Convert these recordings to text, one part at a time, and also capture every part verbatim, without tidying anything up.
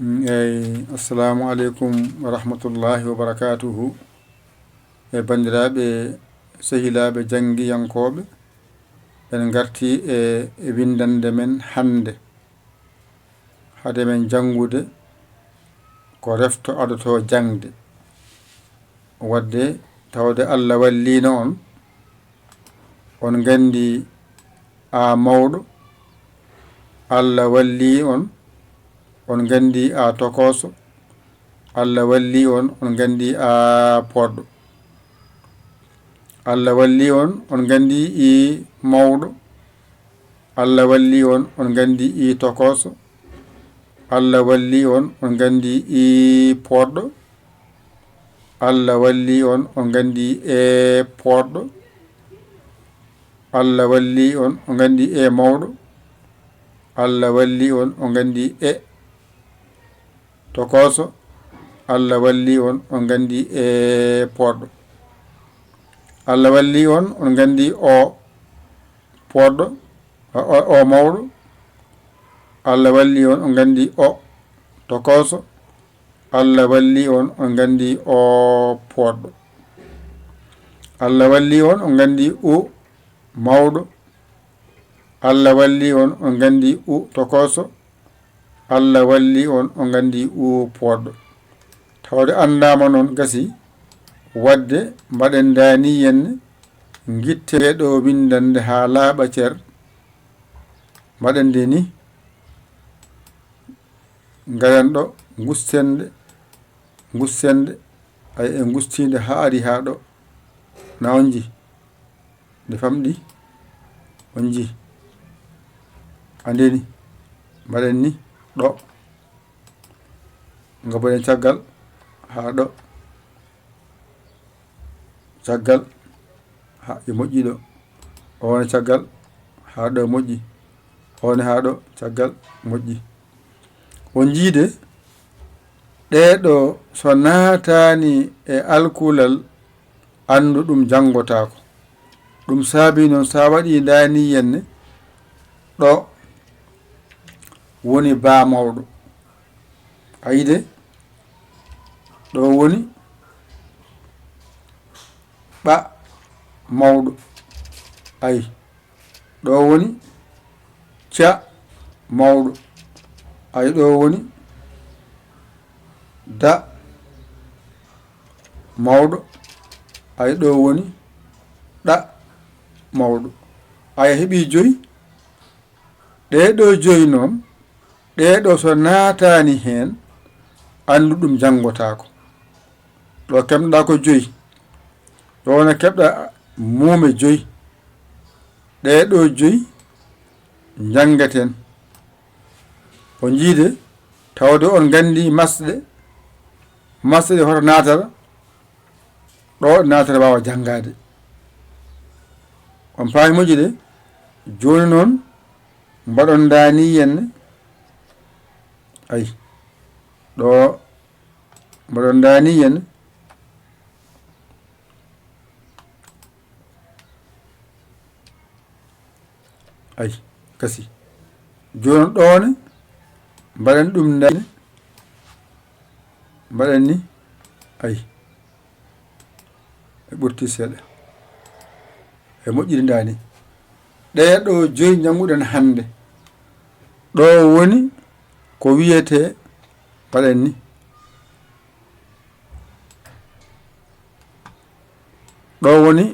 Mm, eyi, assalamu aleykum wa rahmatullahi wa barakatuhu. E banndiraaɓe, sehilaaɓe janngiyankooɓe, en ngartii e, e winndannde men hannde. Hade men janngude ko refto adotoo jaŋde. Waɗde tawde Allah walliino on, on nganndi a mawɗo, Allah wallii on, on nganndi a tokooso, Allah wallii on, on nganndi a poɗɗo. Allah wallii on, on nganndi i mawɗo, Allah wallii on, on nganndi i tokooso, Allah wallii on, on nganndi i poɗɗo, Allah wallii on, on nganndi e poɗɗo, Allah wallii on, on nganndi e mawɗo, Allah wallii on, on nganndi e tokooso, Allah wallii on, on nganndi e poɗɗo. Allah wallii on, on nganndi o poɗɗo, o, o, o mawɗo. Allah wallii on, on nganndi o tokooso. Allah wallii on, on nganndi o poɗɗo. Allah wallii on, on nganndi u mawɗo. Allah wallii on, on nganndi u tokooso. Allah wallii on, on nganndi u poɗɗo. Tawde anndaama noon gasi, waɗde mbaɗen ndaani yenne, ngitte ɗo winndannde haa laaɓa cer. Mbaɗen nde ni, ngaren ɗo, ngusten nde, ngusten nde, ay e ngustii nde haa ari haa ɗo. Na on njii? Nde famɗi, on njii? Anndeni, mbaɗen ni, ɗo. Ngaboɗen caggal haa ɗo. Caggal, haa e moƴƴi ɗo. O wona caggal, haa ɗo moƴƴi. O wona haa ɗo, caggal, moƴƴi. On njii de, ɗee ɗo so naataani e alkulal, anndu ɗum janngotaako. Ɗum saabii noon, so a waɗii ndaani yenne, ɗo woni baa mawɗo. A yii de, ɗo woni ɓa mawɗo. Ayi, ɗo woni ca mawɗo. Ayi, ɗo woni da mawɗo. Ayi, ɗo woni ɗa mawɗo. Ayi, a heɓii joyi. Ɗee ɗo joyi noon, ɗee ɗo so naataani heen, anndu ɗum janngotaako. Ɗo keɓnoɗaa ko joyi. Ɗo wona keɓɗa muume joyi. Ɗee ɗo joyi njanngeten. On njii de, tawde on nganndi masɗe, masɗe ɗe hoto naatata, ɗo naatata waawa janngaade. On paami moƴƴi de, jooni noon mbaɗon ndaani yenne. Ay, ɗo mbaɗon ndaani yenne. Ay, kasi. Jooni ɗo ne, mbaɗen ɗum ndaani. Mbaɗen ni. Ay. E ɓurti seeɗa. E moƴƴiri ndaani. Ɗee ɗo joyi njannguɗen hannde. Ɗo woni ko wiyetee, mbaɗen ni. Ɗo woni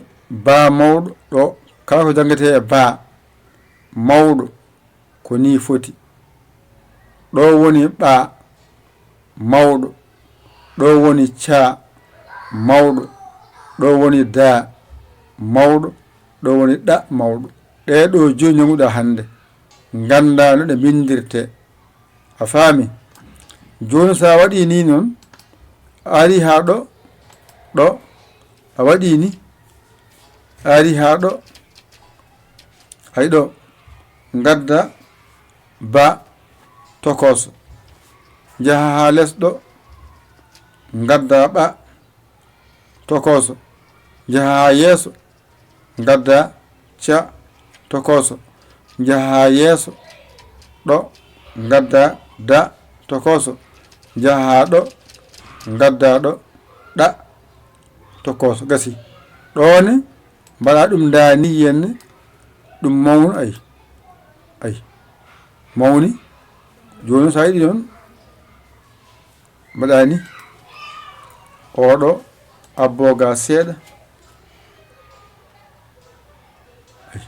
baa mawɗo, ɗo kala ko janngetee e baa mawɗo, ko nii foti. Ɗo woni ɓaa mawɗo, ɗo woni caa mawɗo, ɗo woni daa mawɗo, ɗo woni ɗa mawɗo. Ɗee ɗo joyi njannguɗaa hannde, nganndaa no ɗe mbinndirtee. A faami? Jooni, so a waɗii nii noon, a arii haa ɗo, ɗo, a waɗii nii, a arii haa ɗo, ay ɗo, ngaddaa ba tokooso, njaha haa les ɗo, ngaddaa ɓa tokooso, njaha haa yeeso, ngaddaa ca tokooso, njaha haa yeeso ɗo, ngaddaa da tokooso, Njahaa ɗo, ngaddaa ɗo, ɗa, tokooso, gasi. Ɗoo ne, mbaɗaa ɗum ndaa nii, yenne, ɗum mawnu, ay. Ay. Mawni. Jooni, so a yiɗi noon, mbaɗaa nii. Oo ɗo, abboo gaa seeɗa. Ay.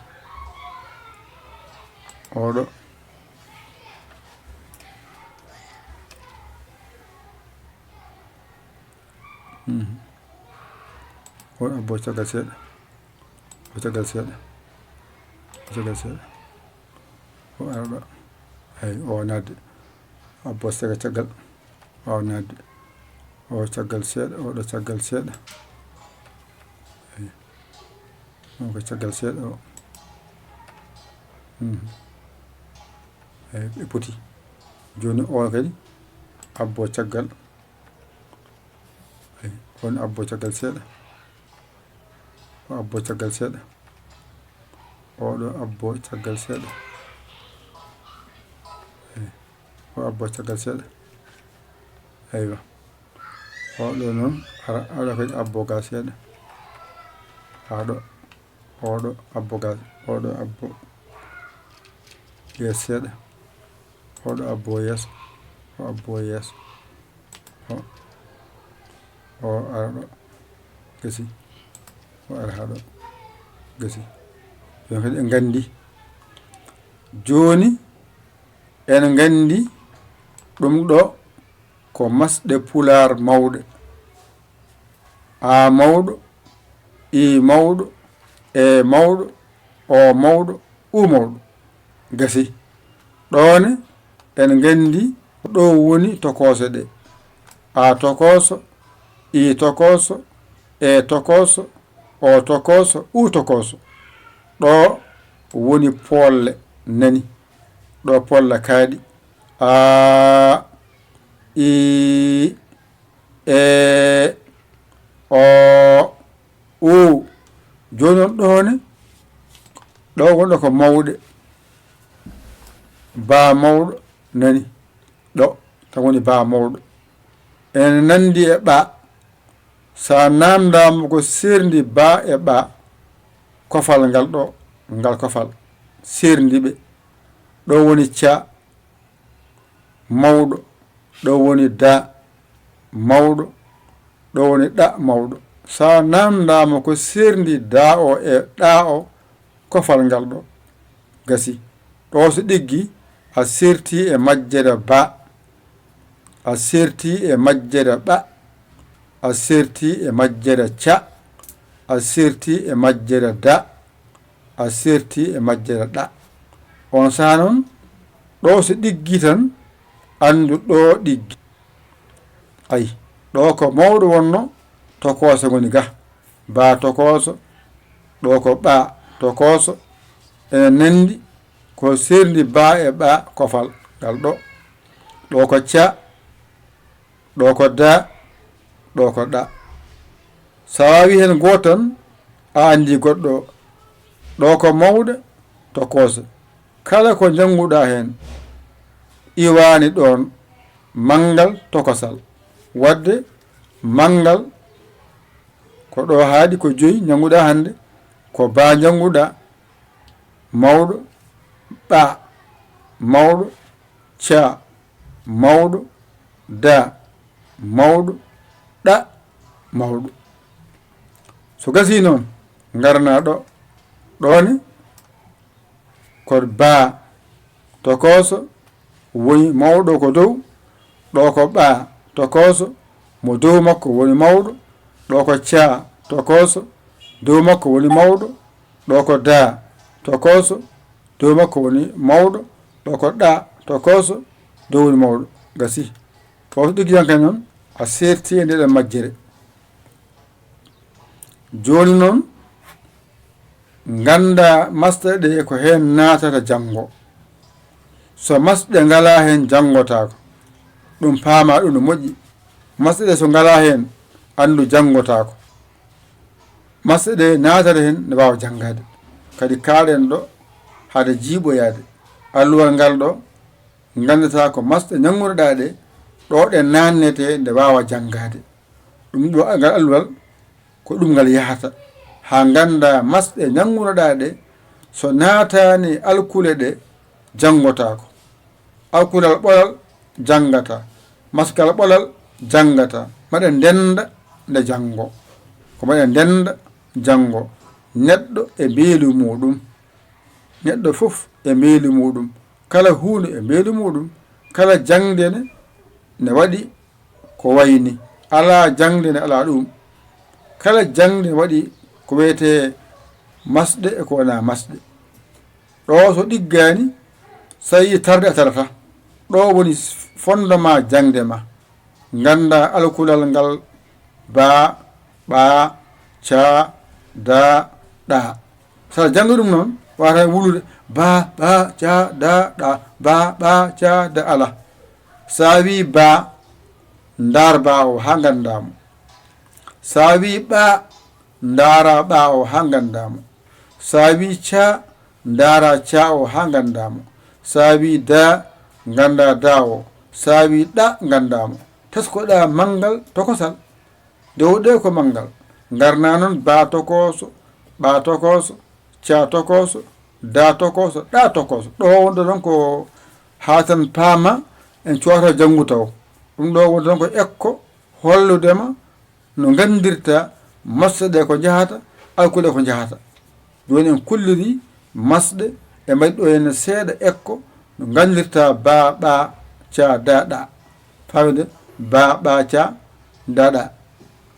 Oo ɗo. Mhm. O abboo caggal seeɗa. O caggal seeɗa. O caggal seeɗa. O ara ɗo. Ay, o naatde. Abboo seeɗa caggal. Waaw naatde. O caggal seeɗa, o ɗo caggal seeɗa. Ay. O ko caggal seeɗa o. Mhm. Ay, ɓe poti. Jooni o kadi abboo caggal. Ay, on abboo caggal seeɗa. O abboo caggal seeɗa. Oo ɗo abboo caggal seeɗa. Ay. O abboo caggal seeɗa. Aywa. Oo ɗo noon, ara, ara kadi abboo gaa seeɗa. Haa ɗo. Oo ɗo abboo gaa, oo ɗo abboo yeeso seeɗa. Oo ɗo abboo yeeso. O abboo yeeso. O, o ara ɗo. Gasi. O ara haa ɗo. Gasi. Jooni kadi en nganndi. Jooni en nganndi ɗum ɗo ko masɗe Pulaar mawɗe. A mawɗo, I mawɗo, E mawɗo, O mawɗo, U mawɗo. Gasi. Ɗoo ne, en nganndi ko ɗo woni tokoose ɗe. A tokooso, I tokooso, E tokooso, O tokooso, U tokooso. Ɗo woni poolle nani. Ɗo poolle kaaɗi. A, I, E, O, U. Jooni noon ɗo ne, ɗo wonɗo ko mawɗe. Baa mawɗo nani. Ɗo, tan woni baa mawɗo. Ene nanndi e ɓaa. So a naamndaama ko seerndi baa e ɓaa, kofal ngal ɗo, ngal kofal. Seerndi ɓe. Ɗo woni caa. Mawɗo, ɗo woni da mawɗo, ɗo woni ɗa mawɗo. So a naamndaama ko seerndi da o e ɗa o, kofal ngal ɗo. Gasi. Ɗo so ɗiggi, a seerti e majjere ba. A seerti e majjere ɓa. A seerti e majjere ca. A seerti e majjere da. A seerti e majjere ɗa. On saha noon, ɗo so ɗiggi tan, anndu ɗo ɗiggi. Ay, ɗo ko mawɗo wonno, tokooso ngoni ga. Ba tokooso, ɗo ko ɓa tokooso. Ene nanndi ko seerndi ba e ɓa kofal ngal ɗo. Ɗo ko ca, ɗo ko da, ɗo ko ɗa. So a waawi heen gooto tan, a anndi goɗɗo o. Ɗo ko mawɗo tokooso. Kala ko njannguɗaa heen iwaani ɗoon manngal tokosal. Waɗde manngal ko ɗo haaɗi ko joyi njannguɗaa hannde. Ko ba njannguɗaa, mawɗo, ɓa, mawɗo, ca, mawɗo, da, mawɗo, ɗa, mawɗo. So gasii noon, ngarnaa ɗo, ɗo ne, ko ba tokooso woni mawɗo ko dow, ɗo ko ɓa tokooso mo dow makko woni mawɗo, ɗo ko ca tokooso dow makko woni mawɗo, ɗo ko da tokooso dow makko woni mawɗo, ɗo ko ɗa tokooso dow woni mawɗo. Gasi. Fof ɗiggiyankani noon, a seerti e ndeɗen majjere. Jooni noon, nganndaa masɗe ɗe ko heen naatata janngo. So masɗe ngalaa heen, janngotaako. Ɗum paamaa, ɗum no moƴƴi. Masɗe ɗe so ngalaa heen, anndu janngotaako. Masɗe ɗe naatata heen, ne waawa janngaade. Kadi kaaɗen ɗo, hade jiiɓoyaade. Alluwal ngal ɗo, nganndataa ko masɗe njanngunoɗaa ɗe, ɗo ɗe naannete, nde waawa janngaade. Ɗum ɗo ngal alluwal, ko ɗum ngal yahata. Haa ngannda masɗe njanngunoɗaa ɗe, so naataani alkule ɗe, janngotaako. Alkulal ɓolal janngata, masgal ɓolal janngata. Maɗe ndennda nde janngo. Ko maɗe ndennda janngo. Neɗɗo e mbeelu muuɗum. Neɗɗo fof e mbeelu muuɗum. Kala huunde e mbeelu muuɗum. Kala jaŋde ne, ne waɗi ko wayni. Alaa jaŋde ne alaa ɗum. Kala jaŋde ne waɗi ko wiyetee masɗe e ko wonaa masɗe. Ɗo so ɗiggaani, so a yii tarde a tarata. Ɗo woni fondement jaŋde ma. Ngannda alkulal ngal ba, ɓa, ca, da, ɗa. So a janngi ɗum noon, wata wulude ba, ɓa, ca, da, ɗa, ba, ɓa, ca, da, ala. So a wii ba, ndaar ba o haa ngannda mo. So a wii ɓa, ndaara ɓa o haa ngannda mo. So a wii ca, ndaara ca o haa ngannda mo. So a wii da, ngannda da o. So a wii ɗa, ngannda mo. Teskoɗa manngal tokosal. Nde o ɗe ko manngal. Ngarna noon ba tokooso, ɓa tokooso, ca tokooso, da tokooso, ɗa tokooso. Ɗo wonɗo noon ko haa tan paama en cuwata janngu taw. Ɗum ɗo wonɗo noon ko ekko hollude ma no nganndirta masɗe ɗe ko njahata, alkule ko njahata. Jooni en kulliri masɗe, e mbaɗi ɗo heen seeɗa ekko no nganndirta ba, ɓa, ca, da, ɗa. Faamide? Ba, ɓa, ca, da, ɗa.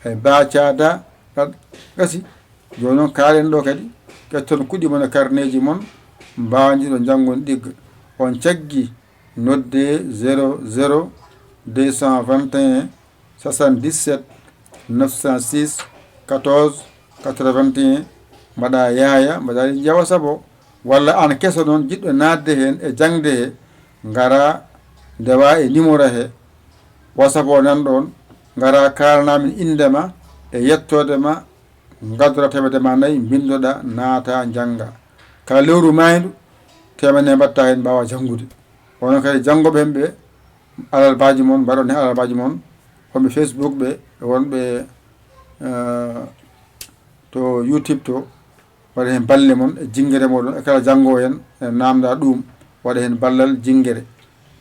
Ay, ba, ca, da, ɗa. Gasi. Jooni noon kaalen ɗo kadi, ƴetton kuɗi mon e karneeji mon, mbaawndiɗo njanngon ɗigga. On caggi, nodde zéro zéro deux cent vingt et un soixante-dix-sept neuf cent six quatorze quatre-vingt-un, mbaɗa Yahaya, mbaɗa Yawa Sabo, walla aan keso noon, jiɗɗo naatde heen e jaŋde he, ngara ndewa e numéro he, WhatsApp o nan ɗoon, ngara kaalana min innde ma e yettoode ma, ngaddora teemedde ma nayi, mbinndoɗa, naata, njannga. Kala lewru maayndu, teemedde mbaɗta heen, mbaawa janngude. Onon kadi janngooɓe heen ɓe, alarbaaji mon, mbaɗon heen alarbaaji mon, wonɓe Facebook ɓe, e wonɓe, eh, to YouTube to, mbaɗa heen balle mon e jinngere mooɗon, e kala janngoowo heen, ene naamnda ɗum, waɗa heen ballal jinngere,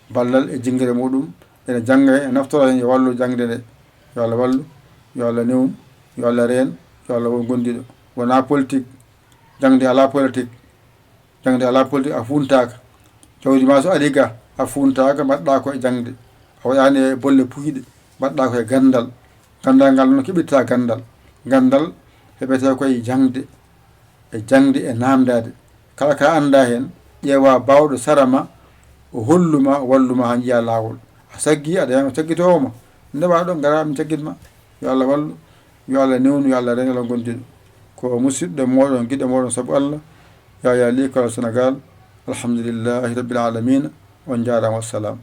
ballal e jinngere muɗum, ene jannga heen, e naftora heen, yo wallu jaŋde nde, yo Allah wallu, yo Allah newnu, yo Allah reen, yo Allah won gondiɗo. Wonaa politique, jaŋde alaa politique. Jaŋde alaa politique, a fuuntaaka. Jawdi ma so ari ga, a fuuntaaka, mbaɗɗa ko e jaŋde. A waɗaani e bolle puyɗe, mbaɗɗa ko e ganndal. Ganndal ngal noon keɓirta ganndal. Ganndal heɓete ko e jaŋde, e jaŋde e naamndaade. Kala ka annda heen, ƴeewa baawɗo sara ma, o hollu ma, o wallu ma haa njiya laawol. A saggi, aɗa yaha saggitoowo ma. Ndewa ɗo, ngara mi caggit ma. Yo Allah wallu, yo Allah newnu, yo Allah reen, yo Allah gondiɗo. Ko musidɗo mooɗon, giɗo mooɗon sabu Allah, Yaya Ly, Kala Senegal. Alhamdulillahi Rabbil Alamina. On njaaraama, wassalam.